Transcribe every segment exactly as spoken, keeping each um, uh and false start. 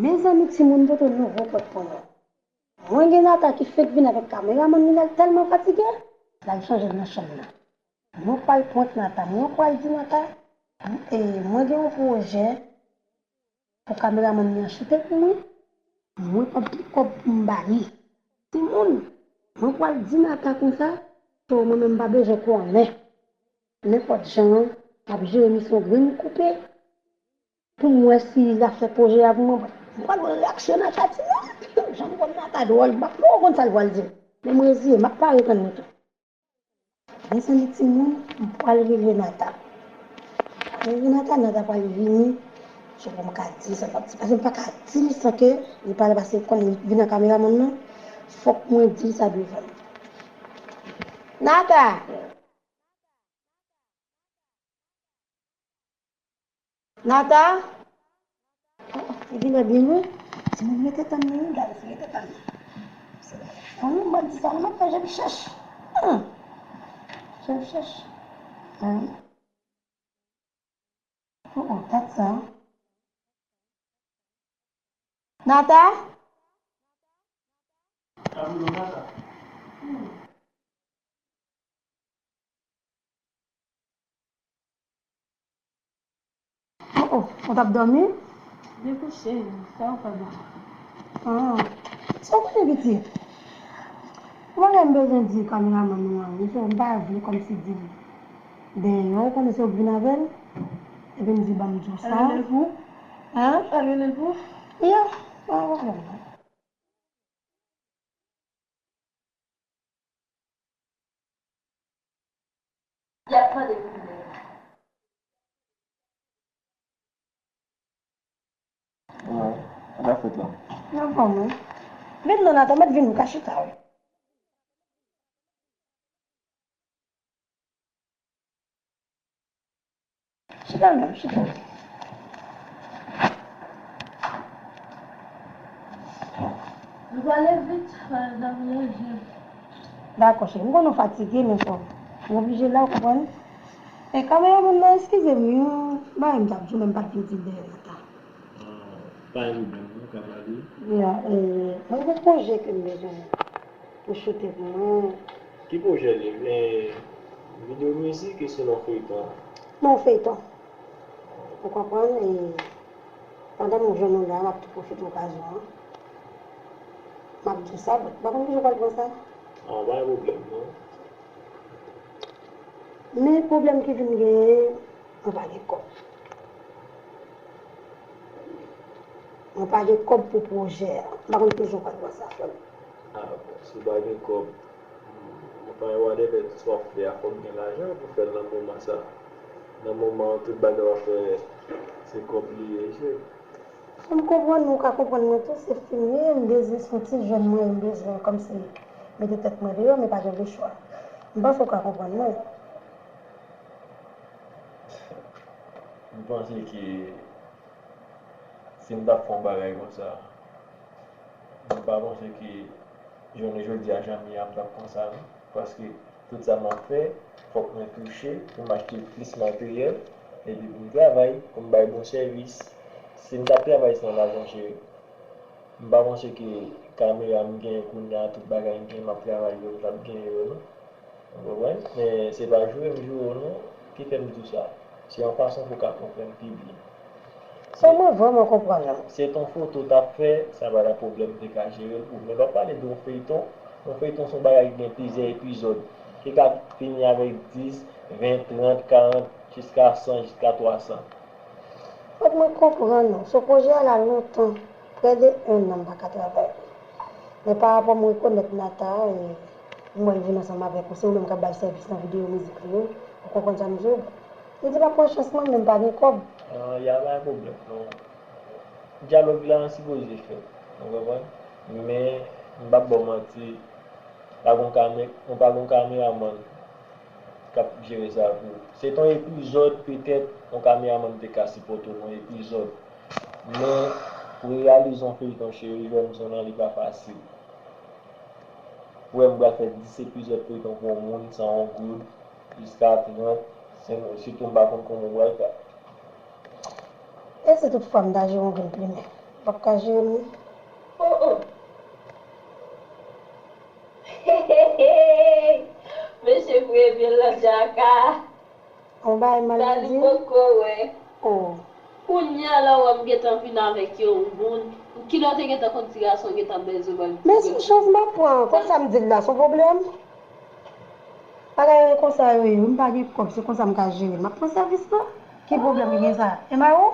Mezanmi, timoun pote nouvo pwent pou nou. Mwen gen Nata ki fenk vin avèk kameramann li la, l tèlman fatige, l al chanje l nan chanm nan. Mwen pral prank Nata, mwen pral di Nata, e, mwen gen yon pwojè pou kameramann li an choute pou mwen. Mwen p ap gen kòb pou m ba li. Timoun, mwen pral di Nata konsa, so mwen menm m pa bezwen konnen. Nenpòt jan, m ap jere misyon grenn koupe. Pou m wè si l ap fè pwojè a pou mwen. M pral wè reyaksyon Nata, timoun. Jan m konn Nata dwòl, m poko konn sa l pral di m. Men m reziye, m ap pare tann li tou. Mezanmi timoun, m pral rele Nata. Mwen rele Nata, Nata pral vini. Se pou m ka di sa m ap di. Paske m pa ka di li san ke li pa la, paske l konnen li vin an kameramann nan. Fòk mwen di l sa devan l. Nata! Nata? Oh, oh, li vin byen lwen. Timoun rete tann li, wi, guys, rete tann li. Oh, mwen di sa, mwen fè je m chèch. Hmm. Je m chèch. Hmm. Oh, oh, dat sa. Nata? Oh, oh, ou t ap dòmi? Dekouche, sa w fè bon? Ah. Sa w konnen, pitit? Ou konnen m bezwen di kameramann nou an, wi, so m pa vle kòmsi di l deyò, ou konnen se ou k vin avè l, epi m di ban m di w sa. Al rele l pou ou? Hein? Al rele l pou ou? Yeah, pa gen pwoblèm non. Y ap tande pou mwen. Sa ka fèt la? Nan fòm wi. Vin non, Nata, mèt vin ou ka chita wi. Chita menm, chita. Nou prale vit, pa dòmi nan je. Dakò cheri, m konnen w fatige men fò m oblije la, ou konprann? E kameramann nan, eskize m, yon bagay m t ap di w men m pa t vle di l dèyè Nata. Ah, pa gen pwoblèm, nou ka pale. Ya, e, mwen gen pwojè ke m bezwen ou choute pou mwen. Ki pwojè li? E, videyo mizik e sinon feyton? Non, feyton. Ou konprann? E, pandan m jwenn ou la, m ap tou pwofite okazyon an. M ap di w sa, bon, m pa konn kijan w pral pran sa. Ah, pa gen pwoblèm, non. Men pwoblèm ki vin genyen, mwen pa gen kòb. Mwen pa gen kòb pou pwojè a. M pa konn kijan w pral pran sa, frè m. Ah, bon, si w pa gen kòb, mwen pa gen whatever sa w ap fè a, fòk gen lajan pou fè l nan moman sa. Nan moman an, tout bagay w ap fè, se kòb li ye, cheri. Fò m konprann ou, ou ka konprann mwen tou, se fi m ye, m bezwen se yon ti jèn mwen ye, m bezwen kòmsi mete tèt mwen deyò, men pa gen lechwa. M panse ou ka konprann mwen. M panse ke si m t ap fè yon bagay konsa, m pa panse ke jounen jodi a jan m ye a m t ap konsa non. Paske tout sa m ap fè, fòk mwen touche pou m achte plis materyèl, epi pou m travay, pou m bay bon sèvis. Si m t ap travay san lajan cheri, m pa panse ke kamera m genyen kounye a, tout bagay m genyen, m ap travay yo, m t ap genyen yo non. Ou konprann? Men se pa joure m joure w non ki fè m di w sa. Se yon fason pou w ka konprann pi byen. Sa mwen vrèman konprann non. Se t on foto w t ap fè, sa pa t ap pwoblèm, m te ka jere l pou ou. Men lè w ap pale de yon feyton, yon feyton se yon bagay ki gen plizyè epizòd, ki ka fini avèk dis, ven, trant, karant, jiska san, jiska twa san. Fòk mwen konprann ou. Se pwojè a la lontan, près de un an m pa ka travay. Men pa rapò m rekonèt Nata, e, m wè l vin ansanm avèk ou, se ou menm k ap ba l sèvis nan videyo mizik li yo. Ou konprann sa m di w? M di m ap pran chans mwen, men m pa gen kòb. Ah, y a pa gen pwoblèm non. Dyalòg la sipoze fèt, ou konprann? Men, m p ap ba w manti, pa gon kame-, ou pa gon kameramann k ap jere sa pou ou. Se t on epizòd, petèt, yon kameramann te ka sipòte w nan epizòd. Men, pou reyalize yon feyton, cheri, jwenn zòn nan, li pa fasil. Ou wè, m pral fè dis epizòd feyton pou yon moun san yon goud, jiska trant, se, sitou m pa konn kòman w pral fè. E si tout fwa m ta jere yon grenn plimen? P ap ka jere m non. Oh, oh. Hey, hey, hey. Mesye voye vye lan djaka. Yon bagay mal pou di. Sa li poko wè. Oh. Kounye a la wè m gentan vin avèk yon moun. Kilè w te gentan konn ti gason gentan bèl zo bèl. Men se yon chans m ap pran. Konsa m di l la, se yon pwoblèm. Bagay konsa yo ye wi, m pa gen kòb, se konsa m ka jere l. M ap pran sèvis lan. Ki pwoblèm ki gen sa? E mari w?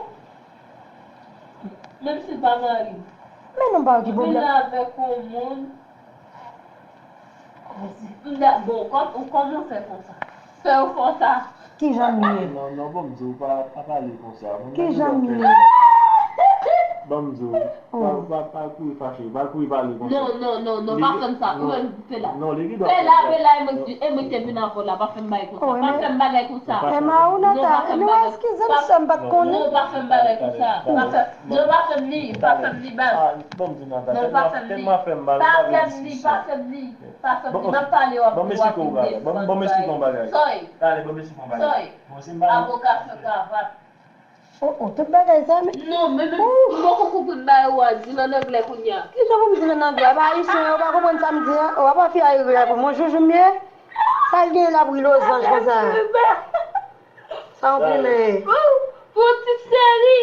Menm si l pa mari m. Men non pa w ki pwoblèm. M vin la avèk yon moun. M da, bon, kòm, kòman w fè konsa? Fè w konsa. Kijan m ye? Non, non, ban m di w, pa, pa pale konsa. Kijan m ye? Ban m di w, pa, pa, pa kouri fache, pa kouri pale konsa. Non, non, non, non, pa fè m sa. Ou menm, fè la. Non, li gen dwa fè la. Fè la, fè la, e mwen ki te vin avè w la, pa fè m bagay konsa. Pa fè m bagay konsa. Emma, ou nan ta, nou eskize m, sè m pa t konnen. Non, pa fè m bagay konsa. Pa fè, non, pa fè m li, pa fè m li, baz. Ban m di w nan ta, tèlman fè m mal, m pa vle diskisyon. Pa fè m li, pa fè m li. Pa fè m di, m ap pale w ap vin de fwa. Ban m esplike w yon bagay. Ban m esplike w yon bagay. Talè, ban m esplike w yon bagay. Bon, si m pa. Avoka fè kravat. Oh, oh, tout bagay sa, men. Non, men, men, m poko konprann bagay ou a di l ann anglè kounye a. Kijan pou m di l ann anglè? E pa ayisyen yo pa konprann sa m di a? Oh, apa fi a ri la pou mwen, joujou m ye? Sa l genyen l ap ri lozanj konsa? Sa yon plimen. Pou ti seri.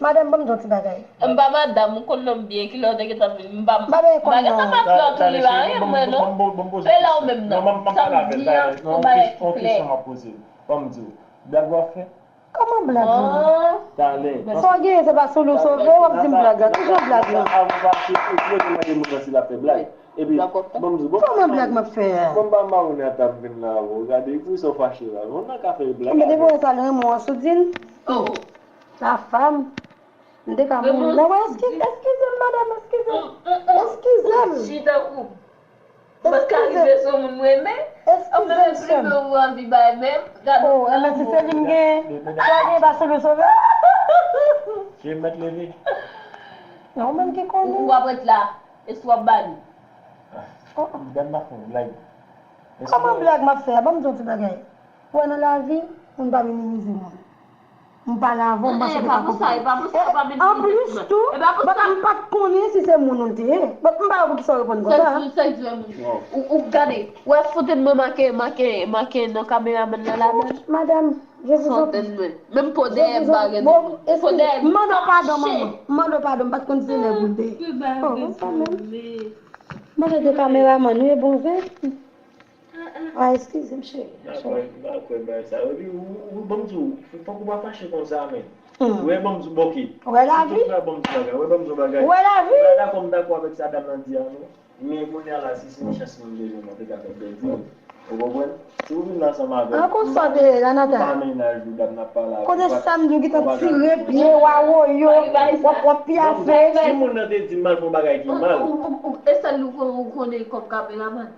Madanm, ban m di yon ti bagay. M pa madanm, ou konn non m byen, kilè w te gentan vin, m pa. M pa bezwen konn non. Bagay sa pa klè tou, li pa anyen mwen non. E la ou menm nan. Sa m di an, se yon bagay ki klè. Ban m di w, blag w ap fè? Kòman blag lan? Talè. Sa w genyen, se pa sou nou sove, w ap di m blag la. Kijan blag lan? Avan pase, ou tou mande moun nan si l ap fè blag. Epi, ban m di w, bon. Kòman blag m ap fè a? Bon, m pa mawounen ata m vin la avè w. Gade, poukisa w fache la? Moun nan ka fè blag avè w. Men depi w wè sa l renmen w an soudin. Oh. La femme. M te ka mouri. Nan wè, eskize m, madanm, eskize m. Eskize m. Chita kou. Mwen ka rive sou moun mwen renmen. Eskize m, sè m. Ou menm plimen ou anvi bay menm. Gade. Oh, enben si se li m genyen, sa w genyen pa sou nou sove? Je mèt leve. Non, ou menm ki konnen. Ou ap ret la. E si w ap ba li? Gad m ap fè yon blag. Kòman blag m ap fè a? Ban m di w yon ti bagay. Ou wè nan lavi, moun pa minimize moun. M pale avè w, m panse w te ka konprann. Anplis tou, m pa t konnen si se moun ou l te ye. M pa wè poukisa w reponn konsa. Ou gade, ou wè fontèn mwen make, make, make nan kameramann nan la menm? Madanm, Jezi santi. Fontèn mwen. Menm po dèyè m pa gen moun. Po dèyè m. M mande w padon, manman. M mande w padon, m pa t konn si se nèg ou l te ye. Oh, konsa menm. M panse w te kameramann, wi, bon vre. Ah, eskize m, cheri. M pa kwè, m pa kwè bagay sa yo. Epi, ou, ou, ban m di w, fòk ou pa fache konsa, men. Ou wè, ban m di w, bon, oke. Ou wè lavi? Ou wè, ban m di w bagay. Ou wè lavi? M pa dakò, m dakò avèk sa dam nan di a, non. Men kounye a la, si se yon chans mwen bezwen, mwen te ka fè bèl di. Ou konprann? Si ou vin la ansanm avè m. An konsa w te ye la, Nata? M pa mennaj ou, dam n ap pale avè w. Kote sa m di w gentan tire pye w a woyo, w ap, w ap pyafe. Si moun nan te di m m al fè yon bagay ki mal. E sèl ou konnen kòm kameramann.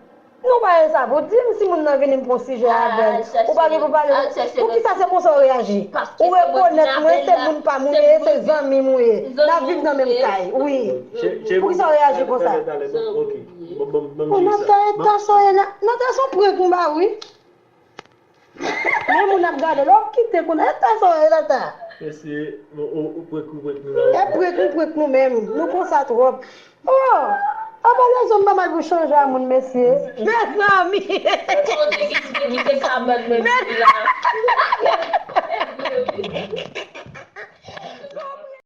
Non, pa gen sa pou di m si moun nan vini m fè yon sijè avè l. Ou pa gen pou pale. Poukisa se konsa w reyaji? Ou rekonèt mwen se moun pa m ou ye, se zanmi m ou ye. N ap viv nan menm kay, wi. Poukisa w reyaji konsa? Bon, nan ta eta sa w ye la, nan ta se yon prank m ba w wi. Men moun ap gade, lè w kite kounye a, eta sa w ye la ta. Mesye, ou prank ou prank nou la. E prank ou prank nou menm, nou konsa twòp. Oh! Apa lèzòm pa mal pou chanje a moun, mesye? Mezanmi! Kote ki ti ki te ka ban mwen la?